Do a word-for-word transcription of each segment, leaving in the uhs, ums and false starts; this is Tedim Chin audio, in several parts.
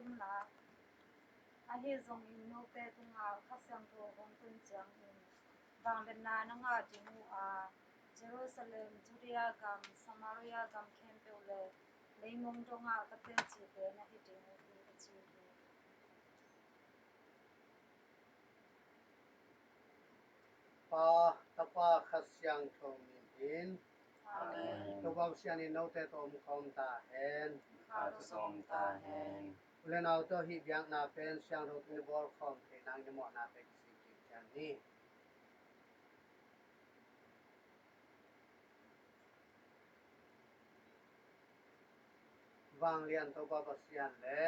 Ahi zongin note tungah Kha Siangtho hong tun ciangin vangliatna na ngah ding uh a, Jerusalem, Judea gam, Samaria gam khempeuh le leimong dongah ka teci pen na hi ding uh hi, a ci hi. Pa, Tapa, Kha Siangtho min in. Amen. Topa Pasian in note tawh om khawm ta hen. Kha tawh zong om ta hen. U le nau tawh hih biakna pen siangtho tungah bawl khawm thei nang i mawhna pen kisik kik cian ni. Vanglian Topa Pasian le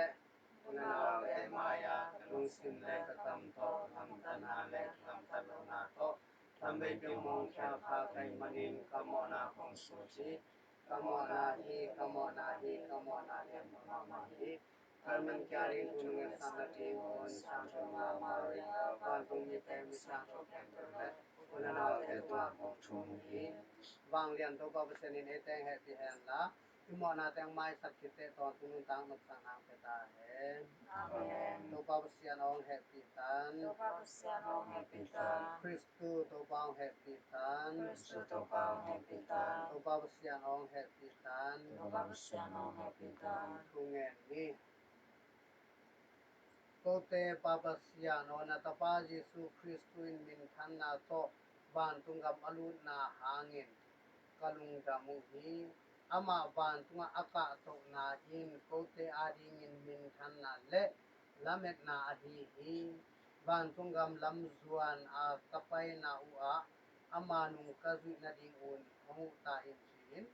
u le naute mai-ah ka lungsim le ka kam tawh lamtanna le lamtat lohna tawh lam veipi mawngkhia kha ka hih manin ka mawhna kong suci. Ka mawhna hi, ka mawhna hi, ka mawhna lian mahmah hi. Karmel kiangah thu ngetsak nadingun Siangtho Maria, vantung mite, mi siangtho khempeuh le u le naute tungah kong thum hi. Vanglian Topa Pasian in ei teng hehpih hen la, i mawhna teng maisak khit teh tawntung nuntak nopsakna hong pia ta hen. Amen. Topa Pasian hong hehpih tan. Topa Pasian hong hehpih tan. Khristu Topa hong hehpih tan. Khristu Topa hong hehpih tan. Topa Pasian hong hehpih tan. Topa Pasian hong hehpih tan. Thu ngen ni. Kote Pa Pasian aw, na Tapa Jesu Khristu in minthanna tawh vantung gam a lutna hangin ka lungdam uh hi. Amah vantungah a kahtohna in kote adingin minthanna le lametna ahi hi. Vantung gam lam zuan a ka paina uh ah ama nung ka zuih nadingun hong huh ta in, ci-in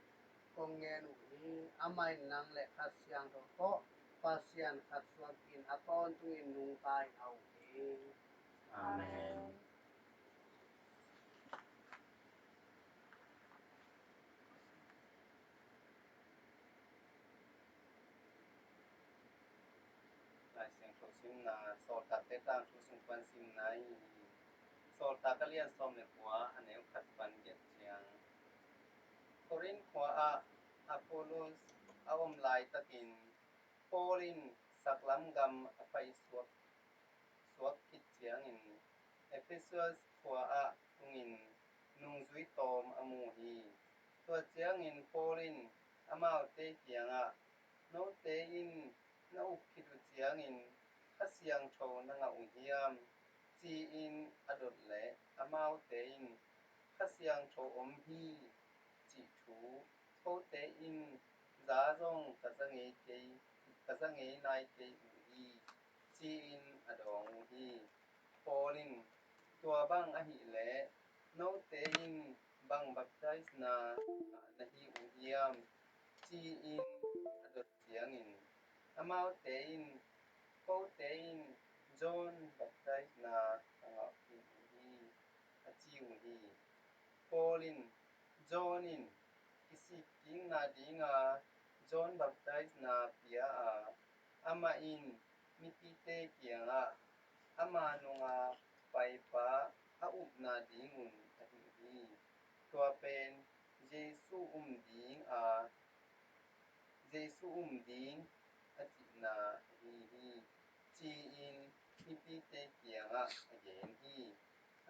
kong ngen uh hi. Amah in nang le Kha Siangtho tawh Pasian khat suak in a tawntungin nungta in a uh hi. Amen. Lai Siangtho simna, Sawltakte tangthu sung pan simna hi. Sawltak a lian sawm le kua, a neu khat pan giat ciang. Korinth khua ah Apollos a om laitakin Paul in saklam gam a paisuak suak khit ciangin Ephesus khua ah tungin nungzui tawm a mu hi. Tua ciangin Paul in amaute kiangah, note in na uk khit uh ciangin Kha Siangtho na ngah uh hiam? Ci-in a dot leh amaute in, Kha Siangtho om hi, cih thu kote in za zong ka za ngei kei, ka za ngei nai kei uh hi, ci-in a dawng uh hi. Paul in, tua bang ahih leh note in bang baptisena ngah na hi uh hiam? Ci-in a dot ciangin amaute in, kote in John baptisena ka ngah khin uh hi, a ci uh hi. Paul in, John in kisik kikna dinga John baptisena pia a, amah in mipite kiangah ama nunga paipa a upna dingun a hilh hi. Tua pen Jesu um ding a, Jesu um ding a cihna ahi hi, ci-in mipite kiangah a gen hi.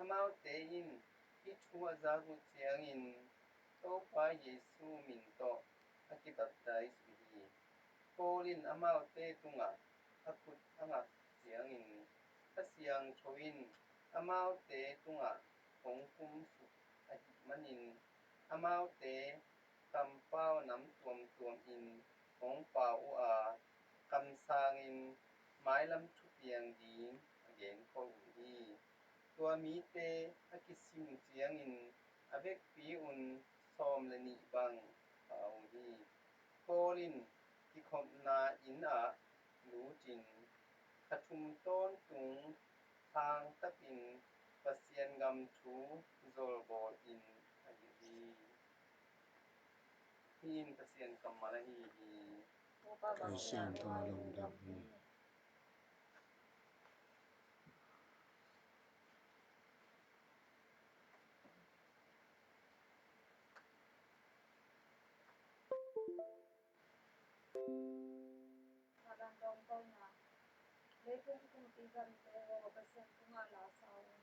Amaute in hih thu a zak uh ciangin Topa Jesu min tawh a kibaptize uh hi. Paul in amaute tungah a khut a ngak ciangin Kha Siangtho in amaute tungah hong kumsuk ahih manin amaute kampau nam tuamtuamin hong pau uh a, kamsangin mailam thupiang ding a genkholh uh hi. Tua mite a kisim uh ciangin a vekpi un sawm le nih bang pha uh hi. Paul in kikhopna inn ah lutin kha thum tawntung thangtakin Pasian gam thu zolbawlin a hilh hi. Hih in Pasian kammal ahi hi. Pasian tungah lungdam hi. Leitung kumpi gamte aw, Pasian tungah la sa un.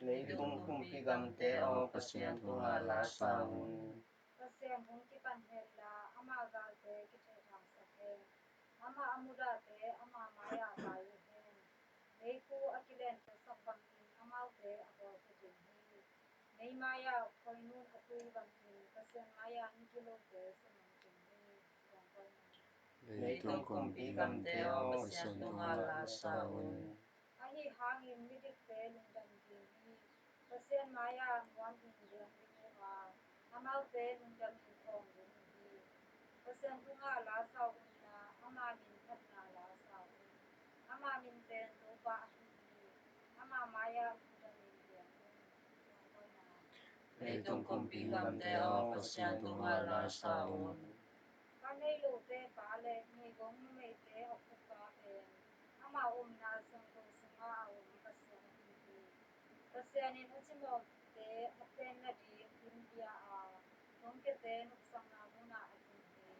Leitung kumpi gamte aw, Pasian tungah la sa un. Pasian hong kipan hen la, ama galte kithehthangsak hen. Ama a mudahte ama mai-ah pai uh hen. Leitung a kilenpiasak bangin amaute a bawlsia ding hi. Mei mai-ah khoinun a tui bangin Pasian mai-ah migilote suman ding hi. Leitung kumpi gamte aw, Pasian tungah la sa un. Ahi hangin midikte lungdam ding hi. Pasian mai-ah nuamin liang ding uh a, amaute lungdamin khawng ding uh hi. Pasian tungah la sa un la, ama min phatna la sa un. Ama min pen Topa ahi hi. Ama mai-ah lungdamin liang un. Leitung kumpi gamte aw, Pasian tungah la sa un. Ka nei lote pa le meigong numeite a kupa pen ama omna siangtho sungah a om Pasian ahi hi. Pasian in a cimawhte a pen nading inn pia a, thongkiate nopsakna munah a tun hi.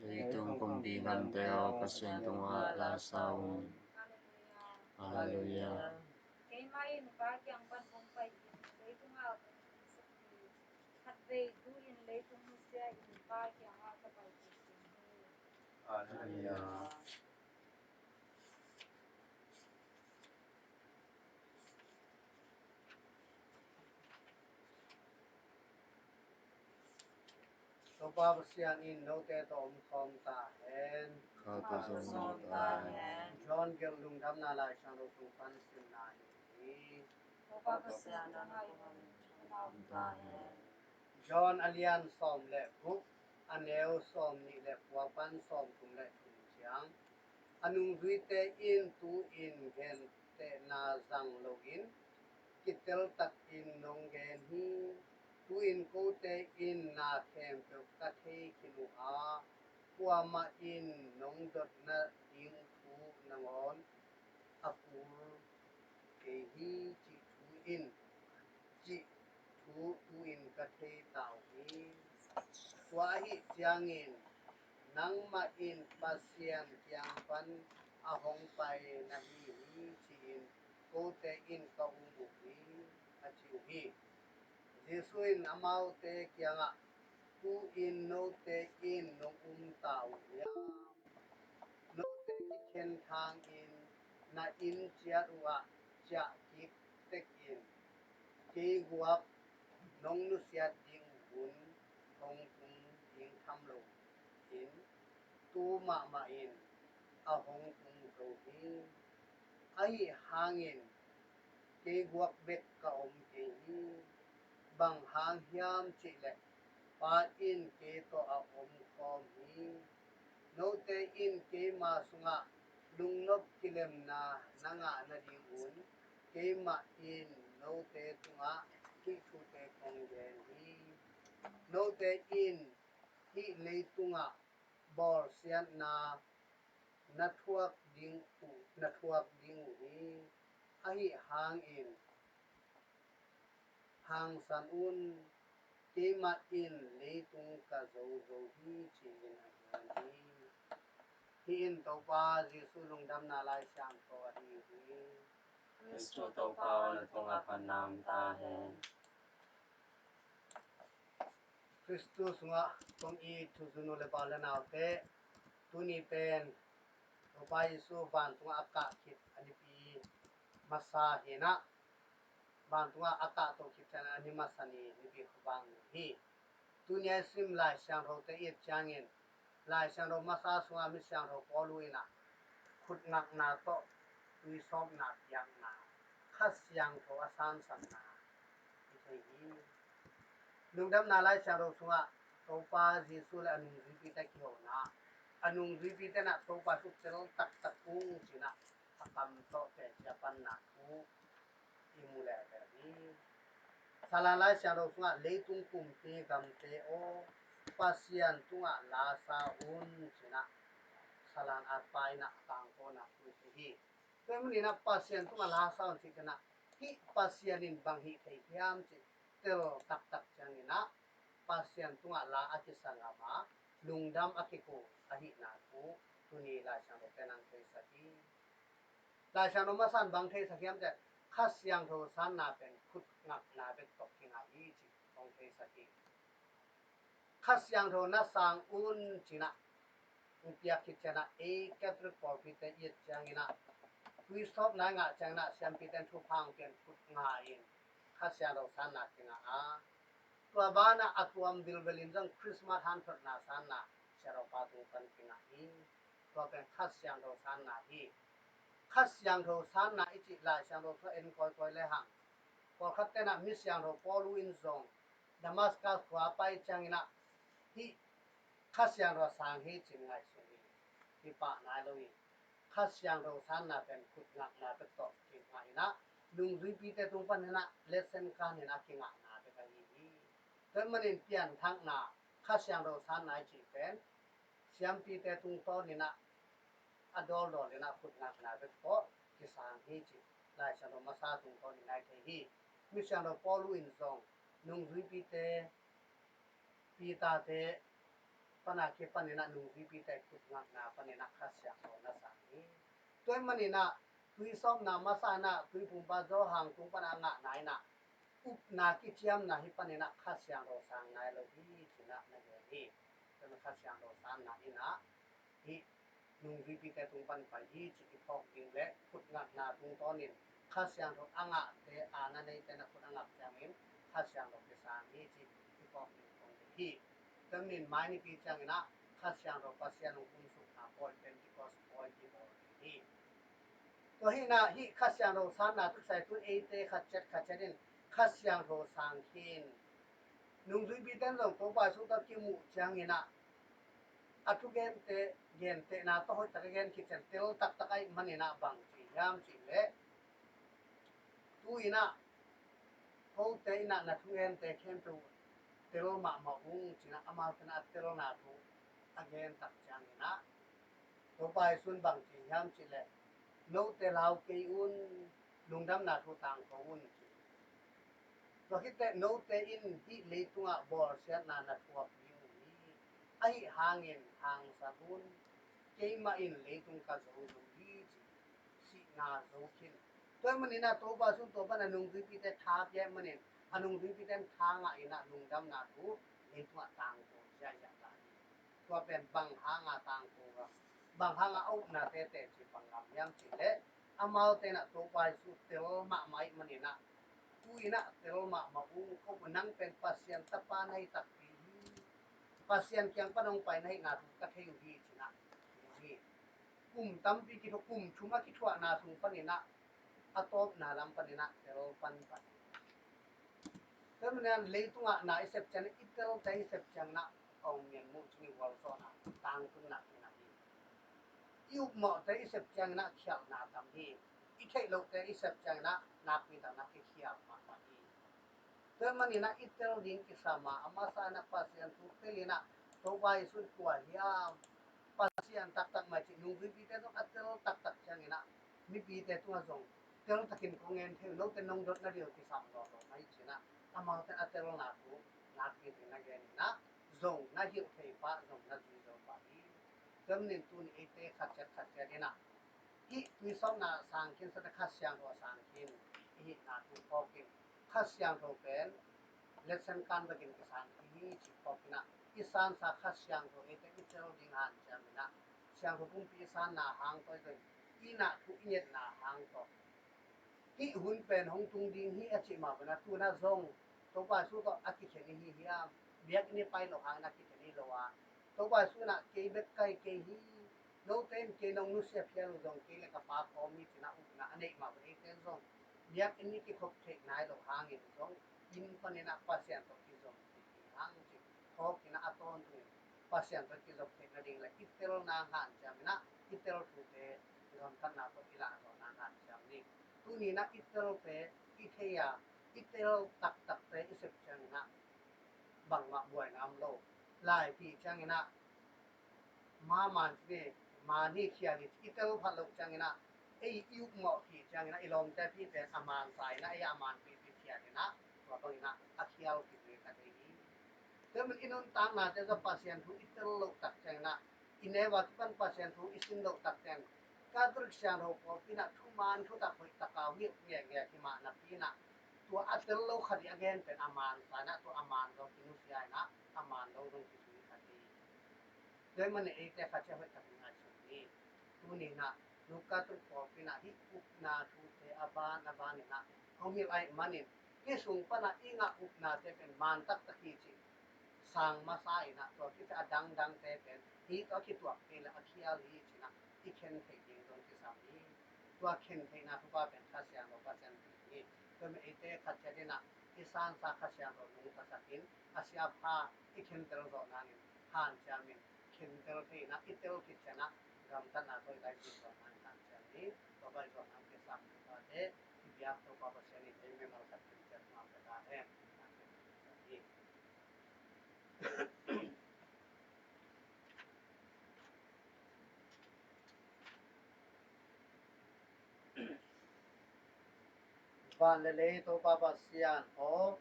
Leitung kumpi gamte aw, Pasian tungah la sa un. Halleluiah. Halleluiah. Keimah in Pa kiang pan hong pai in leitungah kong tung suk hi. Khatvei tu-in leitung nusia in Pa kiangah ka pai ding hi. Halleluiah. Topa Pasian in note tawh omkhawm ta hen. Kha tawh zong om ta hen. John gelh lungdamna Laisiangtho sung pan simna hi. Topa Pasian in na tungah om ta hen. John a lian sawm le guk, a neu sawm nih le kua pan sawm thum le thum ciang. A nungzuite in tu-in gentehna zang loin kitel takin nong gen hi. Tu-in kote in na khempeuh ka thei khin uh a, kuamah in nong dotna ding thu nangawn a kul kei hi, cih thu in, cih thu tu-in ka thei ta uh hi. Tua ahih ciangin nangmah in Pasian kiang pan a hong pai na hi hi, ci-in kote in ka um uh hi, a ci uh hi. Jesu in amaute kiangah, tu-in note in nong um ta uh hiam? Note kikhen thangin na inn ciat uhah ciah kik tekin kei guak nong nusiat ding hun hong tung ding tham loin tu mahmah in a hong tung zo hi. Ahi hangin kei guak bek ka om kei hi. Bang hang hiam cihleh Pa in kei tawh a omkhawm hi. Note in keima sungah lungnop kilemna na ngah nadingun keimah in note tungah hih thute kong gen hi. Note in hih leitungah bawlsiatna na thuak ding uh, na thuak ding uh hi. Ahi hangin hangsan un, keimah in leitung ka zo zo hi, ci-in a gen hi. Hih in Topa Jesu lungdamna Laisiangtho ahi hi. Kristu Topa aw, na tungah phatna om ta hen. Kristu sungah kong it thuzui nu le pa le naute, tuni pen Topa Jesu vantungah a kah khit a nipi masa hi-in ah, vantungah a kahto khit ciangin a ni masa ni nipi khuavak ni hi. Tuni a i sim Laisiangthote i et ciangin, Laisiangtho masa sungah misiangtho Paulu in ah khut ngakna tawh tuisawpna piakna, Kha Siangtho a sansanna i thei hi. Lungdamna Laisiangtho sungah Topa Jesu le a nungzuipite kihona, a nungzuipite in ah Topa thu tel taktak ung ci-in ah a kam tawh teci a panna thu i mu lehbeh hi. Salan Laisiangtho sungah leitung kumpi gamte aw, Pasian tungah la sa un ci-in ah Salan atpa in ah a tangkona thu i thei hi. Tua ahih manin ah Pasian tungah la sa un cih ciangin ah hih Pasian in bang hih thei hiam cih tel taktak ciangin ah Pasian tungah la a kisa ngam a, lungdam a kiko ahihna thu Tuni Lai Siangtho te nang theisak hi. Lai Siangtho masa in bang theisak hiam cih leh Kha Siangtho sanna pen khut ngakna bek tawh kingah hi cih hong theisak hi. Kha Siangtho na sang un ci-in ah hong piak khit ciangin ah ei Catholic pawlpite i et ciangin ah tuisawpna i ngah ciangin ah siampite in thupha hong pia in khut nga in Kha Siangtho sanna kingah a, tua banah a tuam vilvel in zong Christmas hanthotna sanna Siangtho pa tung pan kingah hi. Tua pen Kha Siangtho sanna hi. Kha Siangtho sanna i cih Lai Siangtho sung en kawikawi le hang pawlkhat ten ah mi siangtho Paulu in zong Damascus khua a pai ciangin ah hih Kha Siangtho sang hi ci-in ngaihsun hi. Hi pah nai lo hi. Kha Siangtho sanna pen khut ngakna bek tawh kingah in ah nungzuipite tung panin ah lesson kan in ah kingahna bek ahi hi. Tua ahih manin pianthakna Kha Siangtho sanna i cih pen siampite tungtawnin ah a dawldawl in ah khut ngakna bek tawh kisang hi cih Lai Siangtho masa tungtawnin ah i thei hi. Mi siangtho Paulu in zong nungzuipite, Peter-te pan a kipanin ah nungzuipite khut ngakna panin ah Kha Siangtho na sang hi. Tua ahih manin ah tuisawpna masa in ah Tuiphumpa Johan tung pan a ngahna in ah upna kiciamna hih panin ah Kha Siangtho sang nai lo hi ci-in ah na gen hi. Tua ahih manin Kha Siangtho sanna in ah hih nungzuipite tung pan pai hi cih i phawk ding le khut ngakna tungtawnin Kha Siangtho a ngahte, a na neite na khut a ngak ciangin Kha Siangtho kisang hi cih i phawk ding kong deih hi. Tua ahih manin mai nipi ciangin ah Kha Siangtho Pasian hong kumsukna pawi, Pentecost pawi kibawl ding hi. Tua hi in ah hih Kha Siangtho sanna tuksai tun eite khat ciat khat ciat in Kha Siangtho sang khin. Nungzuipite in zong Topa Jesu tawh kimuh ciangin ah a thugente gentehna tawh hoih tak a gen khit ciang tel taktak ahih manin ah bang ci hiam cih leh tu-in ah kote in ah na thugente khempeuh tel mahmah ung ci-in ah amaute in ah a telna thu a gen tak ciangin ah Topa Jesu in bang ci hiam cih leh note lau kei un, lungdamna thu tangko un ci. Tua khit teh note in hih leitungah bawlsiatna na thuak ding uh hi. Ahih hangin hangsan un, keimah in leitung ka zo zo hi ci. Sihna zo khin. Tua ahih manin ah Topa Jesu in tua pan a nungzuipite tha pia ahih manin a nungzuipite in tha ngah in ah lungdamna thu leitungah tangko ziahziah ta hi. Tua pen bang hanga tangko ngam, bang hanga a upna tete ci pang ngam hiam cih leh amaute in ah Topa Jesu tel mahmah ahih manin ah tu-in ah tel mahmah ung, ko nang pen Pasian tapa na hi takpi hi. Pasian kiang pan hong pai na hihna thu ka thei uh hi ci-in ah hi. Kum tampi kithuah, kum thum a kithuahna sung panin ah a tawpna lam panin ah tel pan pan. Tua ahih manin leitungah na i sep ciangin, i telte i sep ciangin ah a ong mian muh cing i gualzawhna, tangtunna khin ahi. I upmawhte i sep ciangin ah khialhna tam hi. I theih lohte i sep ciangin ah nakpi takin a kikhial mahmah hi. Tua ahih manin ah i tel ding kisam a, a masa in ah Pasian thu tel in ah Topa Jesu in kua hiam, Pasian taktak mah cih nungzuipite zong a tel taktak ciangin ah mipite tungah zong tel takin kong en thei uh, note nong dot nading kisam lawlaw mah hi ci-in ah amaute in a telna thu nakpi takin na gen in ah zong na hilh thei pah, zong na zui zo pah hi. Tua ahih manin tuni eite khat ciat khat ciat in ah hih tuisawpna sang khin, sate Kha Siangtho sang khin i hihna thu phawk in, Kha Siangtho pen lesson kan bekin kisang khin hi cih phawk in ah i sansa Kha Siangtho eite i tel ding hanciam in ah Siangtho Pumpi i sanna hang tawh i zon in ah thu i ngetna hang tawh hih hun pen hong tung ding hi a cih mah bangin ah tu-in ah zong Topa Jesu tawh a kikhen i hi hiam? Biakinn i pai loh hangin a kikhen i hi lo a, Topa Jesu in ah kei bek ka hi kei hi, note in kei nong nusia phial uh zong kei le ka Pa kawm hi ci-in ah upna a neih mah bangin eite in zong biakinn i kikhop theih nai loh hangin zong inn panin ah Pasian tawh kizom theih ding hang cih phawk in ah a tawntungin Pasian tawh kizop theih nading le i telna hanciam in ah i tel thute gamtatna tawh i lahzawhna hanciam ni. Tuni in ah i telte i thei a, i tel taktakte i sep ciangin ah bangmah buaina om lo. Laipi ciangin ah ma man ci ni, man hi khia ni, i tel phat loh ciangin ah ei i upmawh khit ciangin ah i lawmte pi pen a man sa in ah ei a man pipi khia in ah tua bangin ah a khial kik ve ka thei hi. Tua ahih manin i nuntaknate zong Pasian thu i tel loh tak ciangin ah i neu a kipan Pasian thu i sin loh takten Catholic siangtho pawlpi in ah thuman thutak hoih taka hong hilh ngekngek hi mah napi in ah, tua a tel lo khat i a gen pen a man sa in ah, tua a man zong kinusia in ah, a man lo zong kizui khat hi. Tua ahih manin eite khat ciat hoih takin ngaihsun ni. Tuni in ah Catholic pawlpi in ah hih upna thute a ban a ban in ah hong hilh ahih manin, hih sung pan ah i ngah upnate pen man taktak hi ci-in sang masa in ah, tua khit ciang a dangdangte pen hih tawh a kituak kei leh a khial hi ci-in ah i khen theih ding zong kisam hi. Tua khen theihna thupha pen Kha Siangtho Pasian pen hi. Tua ahih manin eite khat ciat in ah i sansa Kha Siangtho nungta sak in, a sia a pha i khentel zawh nangin hanciam in, khentel thei in ah i tel khit ciang ah gamtatna tawh i laizui zawh nangin hanciam ni. Tua bang i zawh nangin kisam thupha te i biak Topa Pasian in ei mimal khat khat ciat nuam pia ta hen. Van le lei Topa Pasian aw,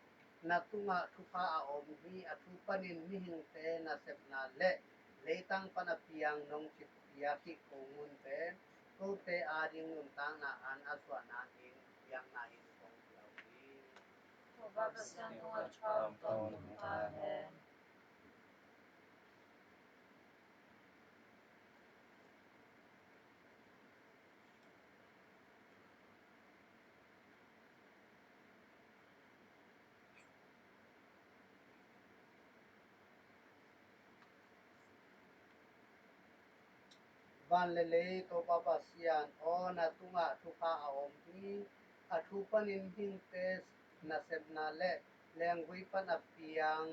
na tungah thupha a om hi. A thu panin mihingte nasepna le leitang pan a piang nong citpiak hih ko ngun pen kote ading nuntakna an a suah nangin biakna in kong pia uh hi. Topa Pasian tungah thupha om tawntung ta hen. Van le lei Topa Pasian aw, na tungah thupha a om hi. A thu panin mihingte nasepna le lenggui pan a piang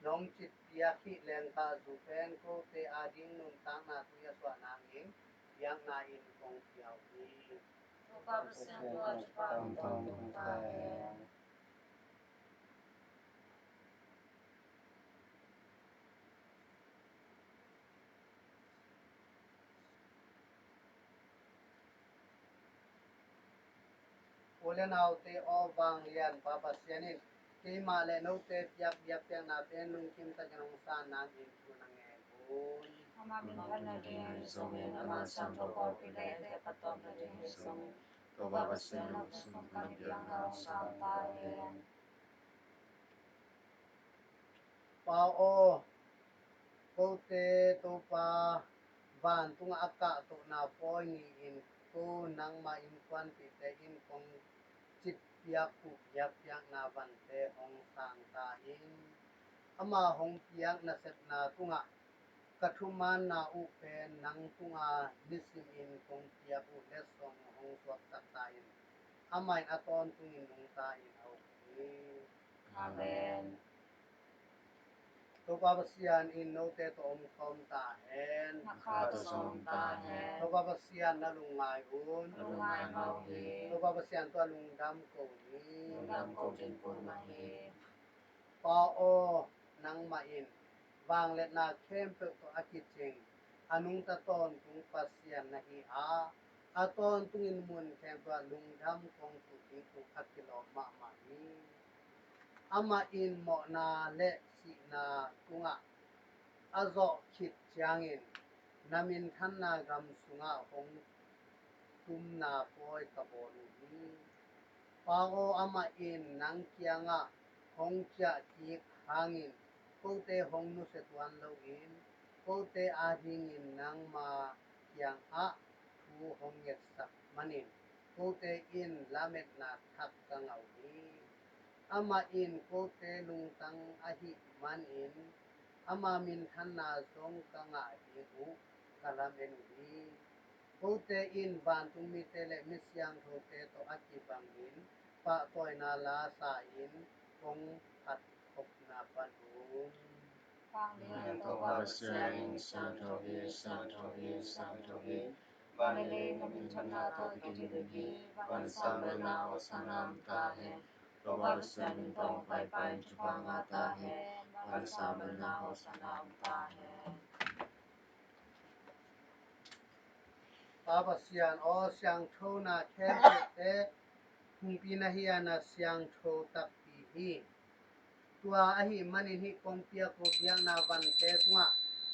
nong citpiak hih lengkahzu pen kote ading nuntakna tui a suah nangin biakna in kong pia uh hi. Topa Pasian tungah thupha om tawntung ta hen. U le naute aw, vanglian Pa Pasian in keimah le note piak biakpiakna pen lungkim takin hong san nangin thu na ngen un. Ama minthanna ding ahi zongin, ama siangtho pawlpi le eite phattuamna ding ahi zongin, Topa Pasian lungsim pan biakna hong sang ta hen. Pa aw, kote Topa vantungah a kahtohna pawi ni-in ko nangmah innkuanpihte in kong citpiak uh biakpiakna vante hong sang ta in. Ama hong piak nasepna tungah ka thumanna uh pen nang tunga nisimin kong piak uh letsong hong suaksak ta in. Amah in a tawntungin nungta in a uk hi. Amen. Topa Pasian in note tawh om khawm ta hen. Na kha tawh zong om ta hen. Topa Pasian na lungngai un. Ka lungngai mah uh hi. Topa Pasian tawh lungdam ko ni. Lungdam ko ding kul mah hi. Pa aw, nangmah in vangliatna khempeuh tawh a kicing, a nungta tawntung Pasian na hi a, a tawntungin mun khempeuh ah lungdam kong tuh ding uh a kilawm mahmah hi. Amah in mawhna le sihna tungah a zawh khit ciangin na minthanna gam sungah hong tumna pawi ka bawl uh hi. Pa aw, amah in nang kiangah hong ciah kik hangin kote hong nusia tuan loin, kote adingin nangma kiangah thu hong ngetsak manin kote in lametna thak ka ngah uh hi. Amah in kote lungtang ahih manin ama minthanna zong ka ngah ding uh ka lamen uh hi. Kote in vantung mite le mi siangthote tawh a kibangin pahtawina la sa-in kong phat khopna pan un. Vanglian Topa Pasian in siangtho hi, siangtho hi, siangtho hi. Van le lei na minthanna tawh kidil uh hi. Vansang le na aw, hosanna om ta hen. Topa Pasian min tawh hong paipai in thupha ngah ta hen. Vansang le na aw, hosanna om ta hen. Pa Pasian aw, siangthona khempeuhte hungpi na hi a, na siangtho takpi hi. Tua ahih manin hih kong piak uh biakna vante tungah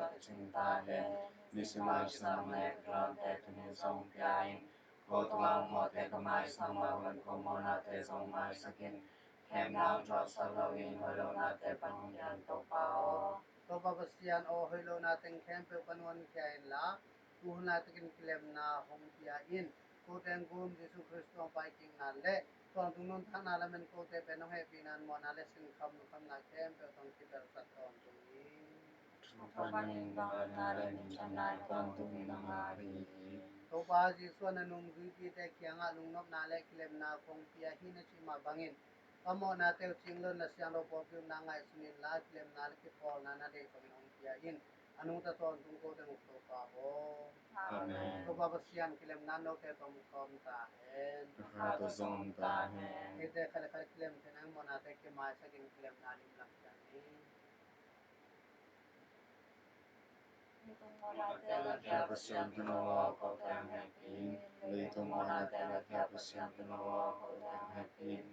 ka cing ta hen. Nisim a kisam na background te tuni zong pia in. Ko tungah mawhte ka maisak mah bangin ko mawhnate zong maisak in. Khem nang thuaksak lo in hoih lo nate pan hong pia in Topa aw. Topa Pasian aw, hoih lo na teng khempeuh pan hong pia in la, tu hun laitakin kilemna hong pia in. Kote hong kum Jesu Khrist hong pai kikna le tawntung nuntakna lamen kote pen hong hehpihna, mawhna le sinkham lungkhamna khempeuh tawh hong kibelsak tawntung in. Topa in bangna le nuntakna tawntung in nang a hi hi. Topa Jesu a na nungzuipite kiangah lungnopna le kilemna kong pia hi na cih mah bangin, ka mawhnate uh cing lo in la siangtho pawlpi uh na ngaihsun in la, kilemna le kipawlna na deih bangin hong pia in. A nungta tawntung kote hong uk Topa aw. Amen. Topa Pasian, kilemna note tawh hong om ta hen. Ka kha tawh zong om ta hen. Eite khat le khat kilem theihna ding mawhnate kimaisak in kilemna limlam ciang ni. Leitung mawhnate lakhia Pasian Tuuno aw, kote hong hehpih in. Leitung mawhnate lakhia Pasian Tuuno aw, kote hong hehpih in.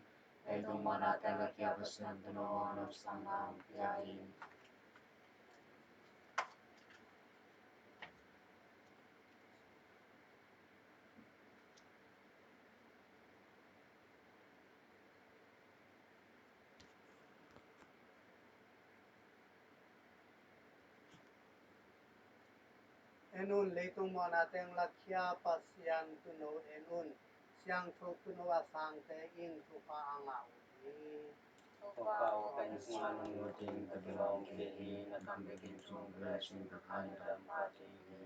Leitung mawhnate lakhia Pasian Tuuno aw, nopsakna hong pia in. En un, leitung mawhna teng lakhia Pasian Tuuno en un, siangtho Tuuno a sangte in thupha a ngah uh hi. Topa aw, ka innkuan nungzuite in ka kilawm kei hi, na kam biakinn tung ka laisun ka khan dam pha kei hi.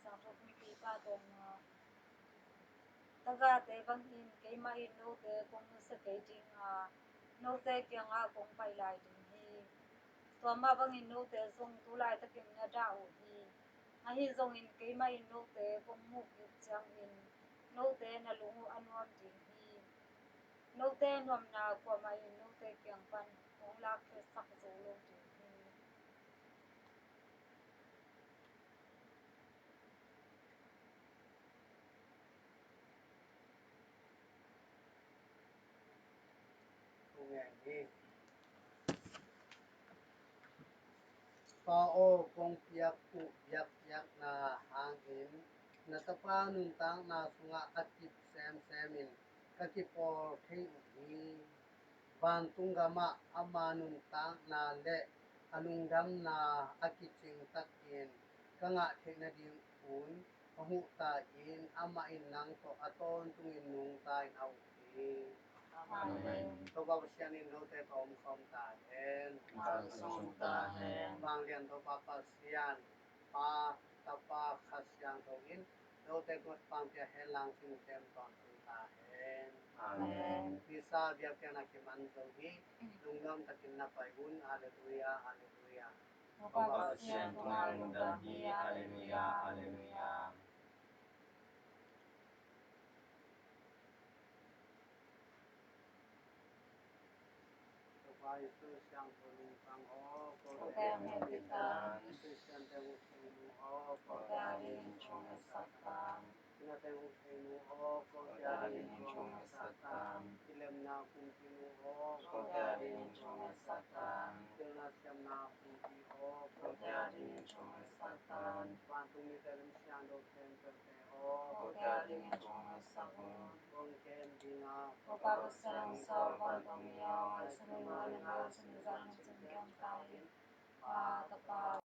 Siangtho Kumpipa tawh, tagahte bangin keimah in note kong nusia kei ding a, note kiangah kong pai lai ding hi. Tua mah bangin note zong tu laitakin na dah uh hi. Ahi zongin keimah in note kong muh kik ciangin note na lung uh a nuam ding hi. Note nuamna kuamah in note kiang pan hong lakkhiatsak zo lo ding hi. Thungen hi. Pa aw, kong piak uh biakpiakna hangin na Tapa nuntakna sungah a kip semsem in ka kipawl thei uh hi. Vantung gamah ama nuntakna le a lungdamna a kicing takin ka ngah theih nadingun ka huh ta in, amah in nang tawh a tawntungin nungta in a uh hi. Amen. Topa Pasian in note tawh omkhawm ta hen. Omkhawm ta hen. Vanglian Topa Pasian, Pa, Tapa, Kha Siangtho in note kut pangpia hen lang, sin kem tawntung ta hen. Amen. Misa biakpiakna kiman zo hi. Lungnuam takin na pai un. Alleluia, alleluia. Topa Pasian tungah lungdam hi. Alleluia, alleluia. Topa Jesuh siangtho nungtang aw, kote hong hempih ta. Khristiante hong hempih nung aw, kote adingin thong ngetsak ta. Kinate hong hempih nung aw, kote adingin thong ngetsak ta. Kilemna kumpi nung aw, kote adingin thong ngetsak ta. Pilna siamna kumpi aw, kote adingin thong ngetsak ta. Vantung mite lam siangtho khempeuhte aw, kote adingin thong ngetsak un. Kong kem ding a, Topa Pasian sal vantung mi aw, ngaihsun un, a nung a sun zan nung cin kem ta in. Pa, Tapa,